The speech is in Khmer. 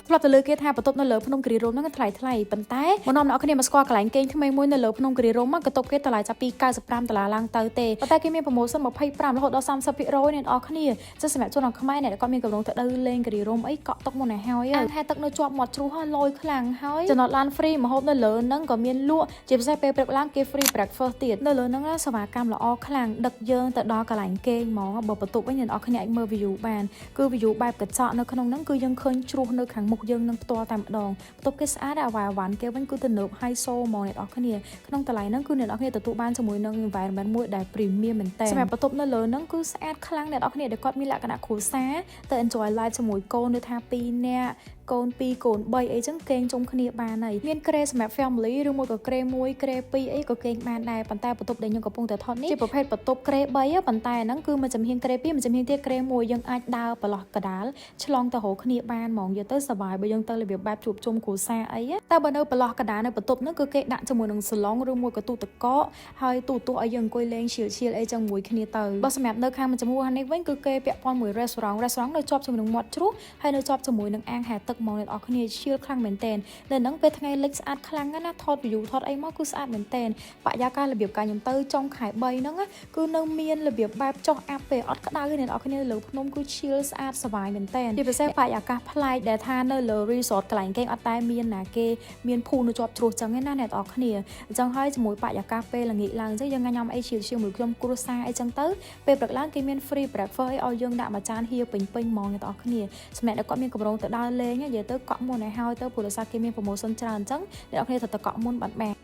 ធ្លាប់ទៅលើគេថាបន្ទប់នៅលើភ្នំគិរីរម្យហ្នឹងថ្លៃថ្លៃប៉ុន្តែមកនាំអ្នកគ្នាមកស្គាល់កន្លែងគេងថ្មីមួយនៅលើភ្នំគិរីរម្យមកបន្ទប់គេតម្លៃចាប់ពី95ដុល្លារឡើងទៅទេប៉ុន្តែគេមាន promotion 25រហូតដល់30%អ្នកនរគ្នាចឹងសម្រាប់ជនរបស់ខ្មែរអ្នកដែលគាត់មានកម្រងទៅដើរលេងគិរីរម្យអីកក់ទុកមុនឲ្យហើយអាងហែទឹកនៅជាប់មាត់ជ្រោះហើយលយខ្លាំងហើយចំណតឡាន free ម្ហូបនៅលើហ្នឹងក៏មានលក់ជាពិសេសពេលព្រឹកឡើងគេ free breakfast ទៀតនៅលើហ្នឹងសេវាកម្មល្អខ្លាំងដឹកយើងទៅដល់កន្លែងគេងហ្មងបើបន្ទប់វិញអ្នកនរគ្នាអាចមើល view បានគឺ view បែបកញ្ចក់នៅក្នុងហ្នឹងគឺយើងឃើញជ្រោះនៅខាងមុខយើងនឹងផ្ទាល់តែម្ដងបន្ទប់គេស្អាតអាវ៉ាវ៉ាន់គេវិញគឺទំនើប high so ហ្មងអ្នកនរគ្នាក្នុងតម្លៃហ្នឹងគឺអ្នកនរគ្នាទទួលបានជាមួយនឹង environment មួយដែល premium មែនតើសម្រាប់បន្ទប់នៅលើហ្នឹងគឺស្អាតខ្លាំងអ្នកនរគ្នាដែលគាត់មានលក្ខណៈគ្រួសារទៅ enjoy life ជាមួយកូនដូចថា2នាក់កូន2កូន3អីចឹងគេងជុំគ្នាបានហើយមានគ្រែសម្រាប់ family ឬមួយក៏គ្រែ1គ្រែ2អីក៏គេងបានដែរប៉ុន្តែបន្ទប់ដែលខ្ញុំកំពុងតែថតនេះជាប្រភេទបន្ទប់គ្រែ3ប៉ុន្តែហ្នឹងគឺមួយចំហៀងគ្រែ2មួយចំហៀងទៀតគ្រែ1យើងអាចដើរប្រឡោះកដាលឆ្លងទៅរកគ្នាបានហ្មងយកទៅសប្បាយបើយើងទៅរបៀបបែបជួបជុំគ្រួសារអីតែបើនៅប្រឡោះកដាលនៅបន្ទប់ហ្នឹងគឺគេដាក់ជាមួយនឹងសាឡុងឬមួយក៏ទូទឹកកកហើយទូទស្សន៍ឲ្យយើងអង្គុយលេង chill chill អីចឹងមួយគ្នាទៅបើសម្រាប់នៅខាងមួយចំហនេះវិញគឺគេពាក់ព័ន្ធមួយ restaurant restaurant នៅជាប់ជាមួយនឹងមាត់ជ្រោះហើយនៅជាប់ជាមួយនឹងអាងហែលទឹកហ្មងអ្នកនរគ្នា chill ខ្លាំងមែនទែននៅហ្នឹងពេលថ្ងៃលិចស្អាតខ្លាំងណាស់ថត view ថតអីមកគឺស្អាតមែនទែនបរិយាកាសរបៀបការខ្ញុំទៅចុងខែ3ហ្នឹងគឺនៅមានរបៀបបែបចុះអាប់ពេលអត់ក្តៅទេអ្នកនរគ្នាលើភ្នំគឺ chill ស្អាតសប្បាយមែនទែនជាពិសេសបរិយាកាសប្លែកដែលថានៅលើ resort កន្លែងគេងអត់តែមានណាគេមានភូនៅជាប់ជ្រោះចឹងឯណាអ្នកនរគ្នាអញ្ចឹងហើយជាមួយបរិយាកាសពេលល្ងាចឡើងអញ្ចឹងយើងញ៉ាំអី chill ជាមួយក្រុមគ្រួសារអីចឹងទៅពេលព្រឹកឡើងគេមាន free breakfast អីឲ្យយើងដាក់មួយចានហៀពេញពេញហ្មងអ្នកនរគ្នាសម្រាប់ដែលគាត់មានកម្រងទៅដើរលេងនិយាយទៅកក់មុនឲ្យហើយទៅព្រោះដោយសារគេមាន promotion ច្រើនអញ្ចឹងអ្នកនរគ្នាត្រូវតែកក់មុនបានបាន។